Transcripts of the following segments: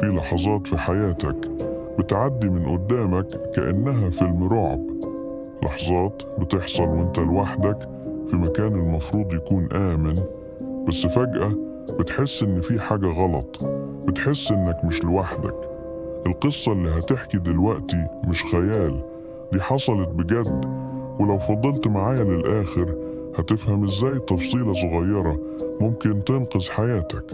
في لحظات في حياتك بتعدي من قدامك كأنها فيلم رعب، لحظات بتحصل وانت لوحدك في مكان المفروض يكون آمن، بس فجأة بتحس إن في حاجة غلط، بتحس إنك مش لوحدك. القصة اللي هتحكي دلوقتي مش خيال، دي حصلت بجد، ولو فضلت معايا للآخر هتفهم إزاي تفصيلة صغيرة ممكن تنقذ حياتك،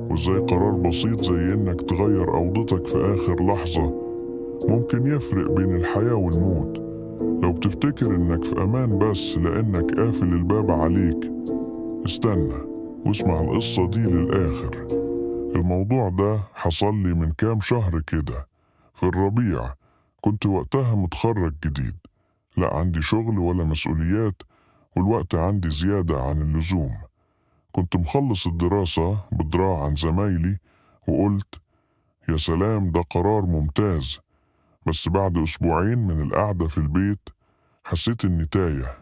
وإزاي قرار بسيط زي إنك تغير أوضتك في آخر لحظة ممكن يفرق بين الحياة والموت. لو بتفتكر إنك في أمان بس لأنك قافل الباب عليك، استنى واسمع القصة دي للآخر. الموضوع ده حصل لي من كام شهر كده في الربيع. كنت وقتها متخرج جديد، لا عندي شغل ولا مسؤوليات، والوقت عندي زيادة عن اللزوم. كنت مخلص الدراسة بدراع عن زمايلي، وقلت يا سلام ده قرار ممتاز. بس بعد أسبوعين من القعدة في البيت حسيت إني تايه.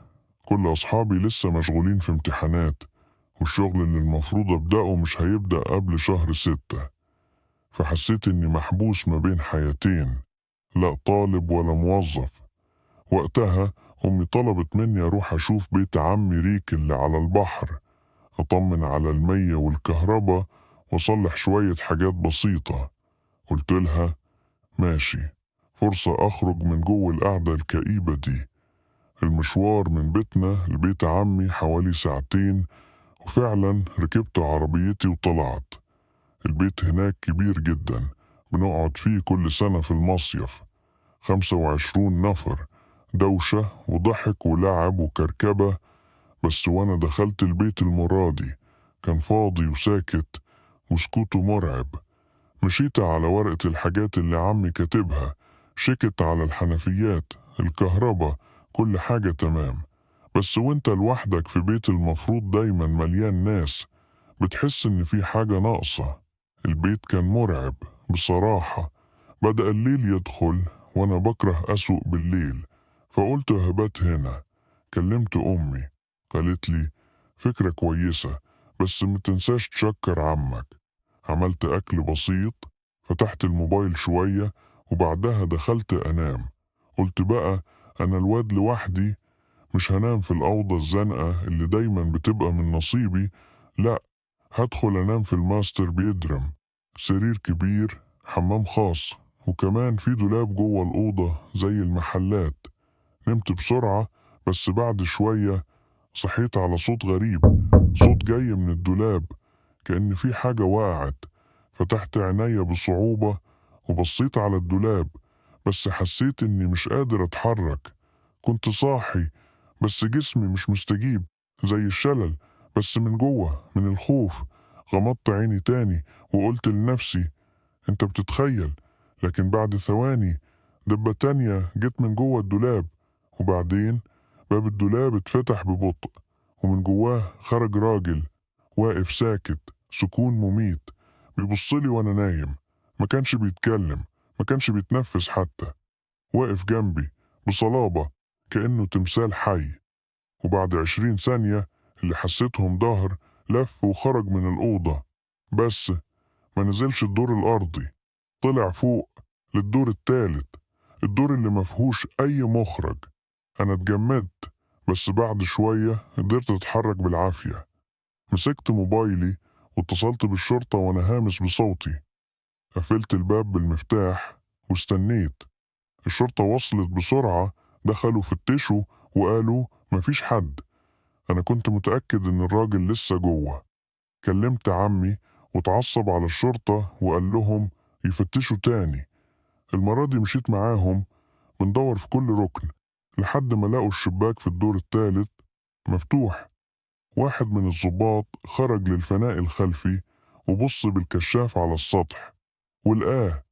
كل أصحابي لسه مشغولين في امتحانات، والشغل اللي المفروض أبدأه مش هيبدأ قبل شهر 6. فحسيت إني محبوس ما بين حياتين، لا طالب ولا موظف. وقتها أمي طلبت مني أروح أشوف بيت عمي ريك اللي على البحر، أطمن على المية والكهرباء وأصلح شوية حاجات بسيطة. قلت لها ماشي، فرصة أخرج من جوه القعدة الكئيبة دي. المشوار من بيتنا لبيت عمي حوالي ساعتين، وفعلا ركبت عربيتي وطلعت. البيت هناك كبير جدا، بنقعد فيه كل سنة في المصيف، 25 نفر، دوشة وضحك ولعب وكركبة. بس وأنا دخلت البيت المرة دي كان فاضي وساكت، وسكوته مرعب. مشيت على ورقة الحاجات اللي عمي كاتبها، شكت على الحنفيات، الكهرباء، كل حاجة تمام. بس وانت لوحدك في بيت المفروض دايما مليان ناس، بتحس ان في حاجة ناقصة. البيت كان مرعب بصراحة. بدأ الليل يدخل وانا بكره أسوق بالليل، فقلت هبات هنا. كلمت أمي، قالت لي فكرة كويسة بس متنساش تشكر عمك. عملت أكل بسيط، فتحت الموبايل شوية، وبعدها دخلت أنام. قلت بقى أنا الواد لوحدي، مش هنام في الأوضة الزنقة اللي دايما بتبقى من نصيبي، لأ هدخل أنام في ال master bedroom. سرير كبير، حمام خاص، وكمان في دولاب جوه الأوضة زي المحلات. نمت بسرعة، بس بعد شوية صحيت على صوت غريب، صوت جاي من الدولاب كأن في حاجة وقعت. فتحت عينيا بصعوبة وبصيت على الدولاب، بس حسيت إني مش قادر أتحرك. كنت صاحي بس جسمي مش مستجيب، زي الشلل، بس من جوه من الخوف. غمضت عيني تاني وقلت لنفسي انت بتتخيل. لكن بعد ثواني دبة تانية جت من جوه الدولاب، وبعدين باب الدولاب اتفتح ببطء، ومن جواه خرج راجل واقف ساكت، سكون مميت، بيبصلي وانا نايم. ما كانش بيتكلم، ما كانش بيتنفس حتى، واقف جنبي بصلابة كأنه تمثال حي. وبعد 20 ثانية اللي حسيتهم ظهر، لف وخرج من الأوضة، بس ما نزلش الدور الأرضي، طلع فوق للدور الثالث، الدور اللي مفهوش أي مخرج. أنا اتجمدت، بس بعد شوية قدرت أتحرك بالعافية. مسكت موبايلي واتصلت بالشرطة وأنا هامس بصوتي. قفلت الباب بالمفتاح واستنيت. الشرطة وصلت بسرعة، دخلوا فتشوا وقالوا مفيش حد. أنا كنت متأكد إن الراجل لسه جوه. كلمت عمي واتعصب على الشرطة وقال لهم يفتشوا تاني. المرة دي مشيت معاهم، بندور في كل ركن لحد ما لقوا الشباك في الدور الثالث مفتوح. واحد من الضباط خرج للفناء الخلفي وبص بالكشاف على السطح، ولقاه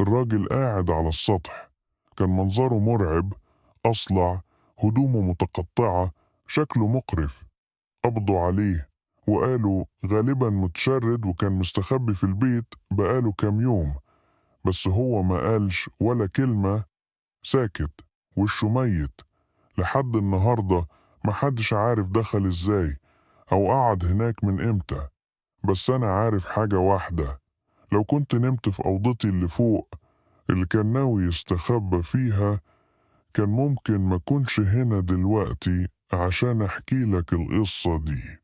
الراجل قاعد على السطح. كان منظره مرعب، أصلع، هدومه متقطعة، شكله مقرف. قبضوا عليه وقالوا غالبا متشرد وكان مستخبي في البيت بقاله كام يوم. بس هو ما قالش ولا كلمة، ساكت، وشه ميت. لحد النهاردة محدش عارف دخل ازاي أو قعد هناك من امتى. بس أنا عارف حاجة واحدة، لو كنت نمت في أوضتي اللي فوق اللي كان ناوي يستخبى فيها، كان ممكن ما كنش هنا دلوقتي عشان أحكي لك القصة دي.